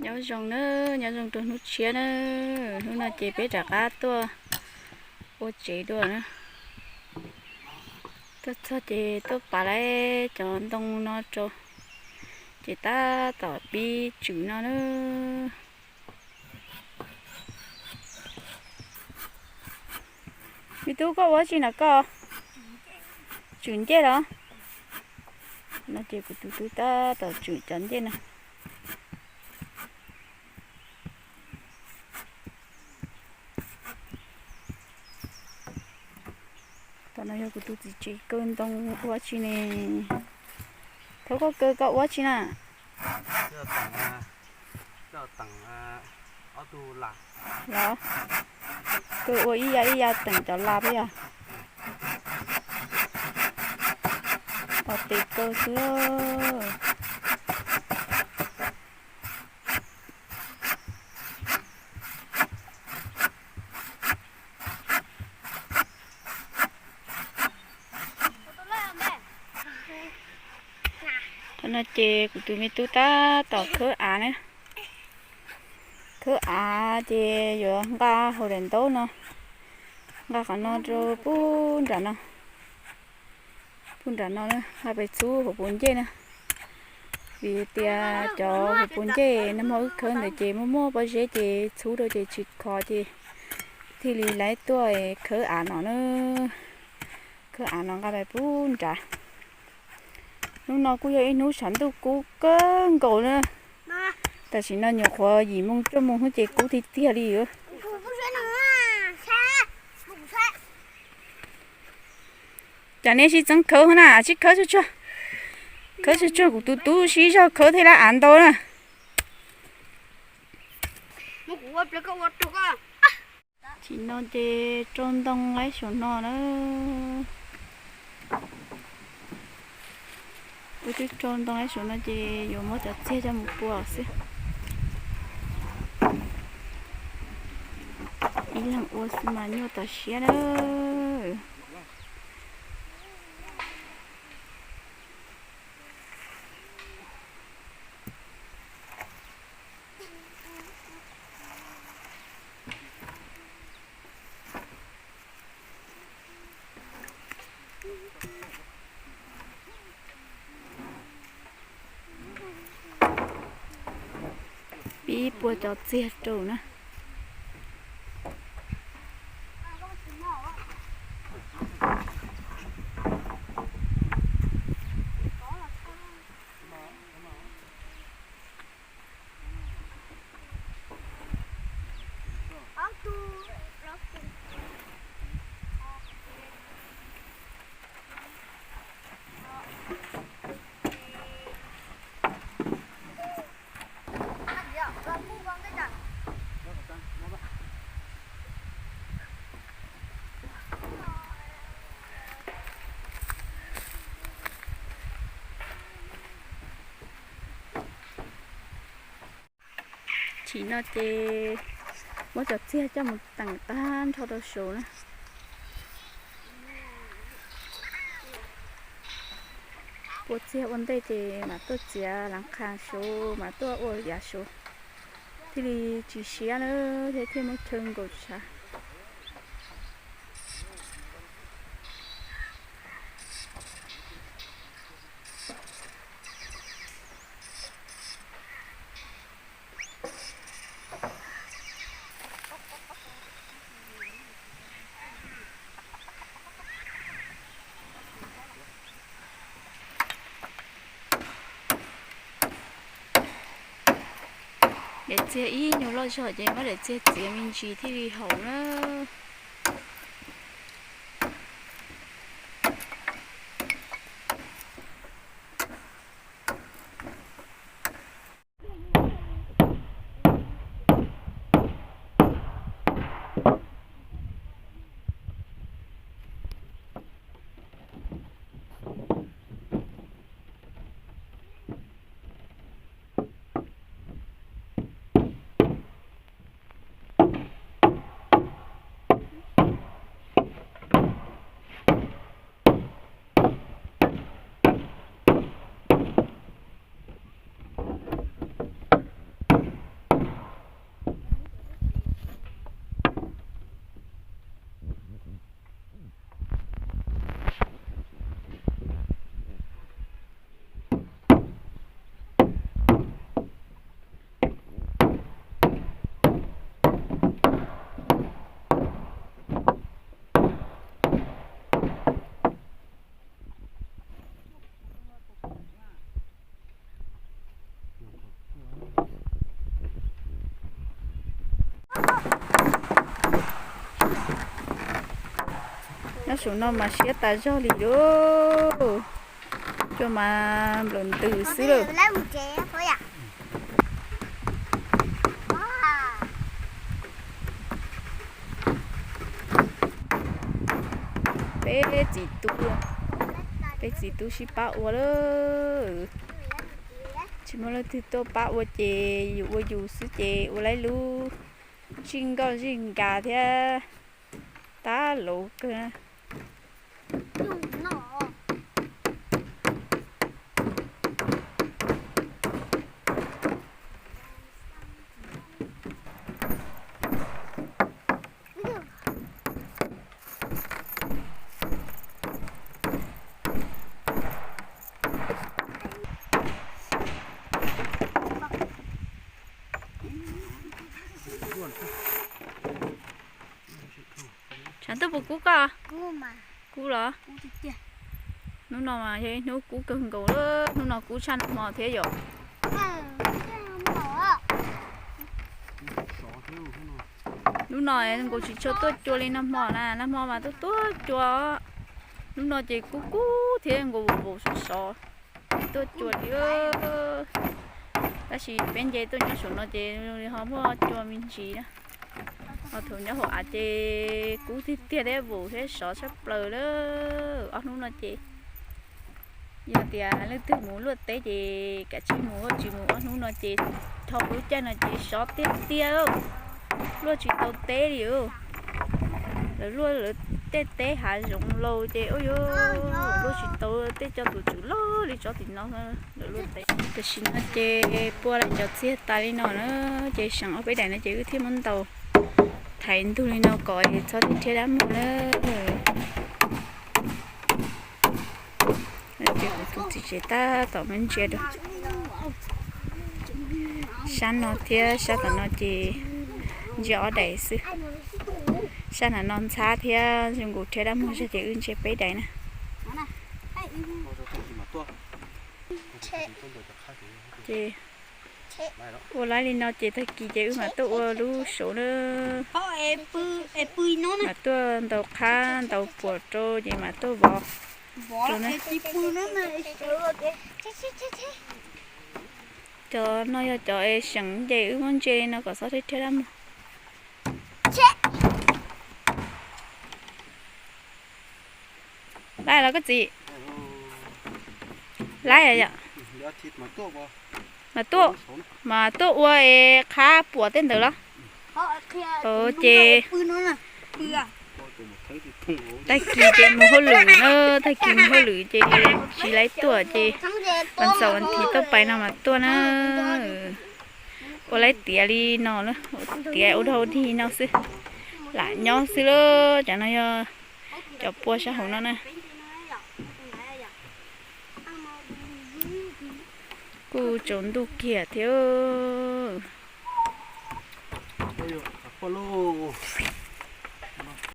Nyob zoo na, nyob zoo rau hnub tshiab na. Hnub no ces peb rov qab tuaj ua tsev dua na. Tuaj txog ces tuaj pav lawm cov ntoo no rau, ces tab tom pib tswm no na. Me tub, koj ua tsi no koj? Tswm ncej los? No ces kuv tus tub tab tom tswm cov ncej no. Tom no yog kuv tus txiv tsev kaw ntoo ua tsi ne? Thaum koj kaw koj ua tsi na? Los, kaw ua ib yav ib yav teem cov las puas yog? Ua tes kaw xwb. Thaum no ces kuv tus me tub tab tom khawb av na. Khawb av ces yuav nqa hauv daim ntaub no, nqa qhov no rau pub nram no, pub nram no nqa pem txhub hauv puv ncej na. Vim tias cov hauv puv ncej nag hmo wb khawb ntawd ces muaj muaj pob zeb ces txhub rau ces tsis khov ces thiaj li lawv tuaj khawb av no na. Khawb av no nqa pem pub nrad. Hnub no kuj yog ib hnub tshav ntuj kub kawg nkaus na. Tam sim no nyuam qhuav yim moo cuaj moo xwb ces kub tiag tiag li. Cas nej sib txeeb khawb na, sib khawb tsuag tsuag, khawb tsuag tsuag, kuv tus tub sib zog khawb thiaj li av ntau na. Tsim no ces rau ntoo nqaib saum no na. Ua twb rau ntoo nqaib saum no ces yuav muab cov txiag coj mus pua xwb. Ib leeg ua xwb mas nyuaj tau siab na. Pib pua cov txiag rau na. Tsim no ces muab cov txiag coj mus teem tag nrho rau saud na. Pua txiag ua ntej ces mam tuaj txiav lav qha saud, mam tuaj ua yav saud, thiaj li tsis siab na, thiab thiaj muab chaw nkaum tshav. Daim txiag ib nyuag loj zog ces muab daim txiag txiav me ntsis thiaj li haum na. Saum no mas siab tas zog li lauj. Cua mas nplawm ntws xwb lawm. Peb txiv tub, peb txiv tub sib pab ua lawm. Tsis muaj leej twg tuaj pab ua ces yus ua yus xwb ces ua laib lub zij nkoj zij nkag thiab tab lauv kawg. Tshav ntuj puas kub koj? Kub los? Hnub no mas yog ib hnub kub kawg nkaus, hnub no kub tshaj nag hmo thiab yom. Hnub no nkaus tsis tshua tuaj cua li nag hmo na, nag hmo mas tuaj tuaj cua. Hnub no ces kub kub thiab nkaus vos vos sov sov, tsis tuaj cua li. Tab sis peb nce tuaj nyob saum no ces ho muaj cua me ntsis na. Ho thaum nyob hauv av ces kub tiag tiag thiab vos thiab sov tshaj plaws lawm ob hnub no ces. Yog tias leej twg mus luaj teb ces kav tsij mus, tsis mus ob hnub no ces dhau lub caij no ces sov tiag tiag, luaj tsis tau teb li. Lawv luaj lawv tej teb hav zoov laus ces ua yuav luaj tsis tau tej cov tus tswv loj li tsob tim no, lawv luaj teb. Tam sim no ces pua lawm cov txiag tas li no na, ces seem ob peb daim no ces wb thiaj muab ntaus thaiv ntug li no kom txhob rhiab dab muag na. Ces kuv tus txiv tsev tab tom me ntsia rau sab no thiab sab tom no ces ntsia ob daim xwb. Sab nram no ntxhab thiab zoo nkaus rhiab dab muag zog ces wb ntsia peb daim na. Ces ua laib li no ces tag kis ces wb mam tuaj ua lub saud na. Mam tuaj ntaus qhab ntaus puam rau ces mam tuaj vov rau na. Cov no yog cov es seem nce wb muab ntsia li no kom txhob rhiab rhiab dab muag. Laib los koj txiv? Laib yom. Mas tuaj, mas tuaj ua es qhab puam tej ntawd los? Ces tag kis ces mus hauj lwm na, tag kis mus hauj lwm ces tsis laib tuaj ces vas xaum vas thiv tuaj pais no mas tuaj na. Ua laib tiav li no, tiav ua dog dig no xwb, lam nyob xwb lauj. Cov no yog cov pua sab hauv no na. Kuj tsaus ntuj kiag thiab.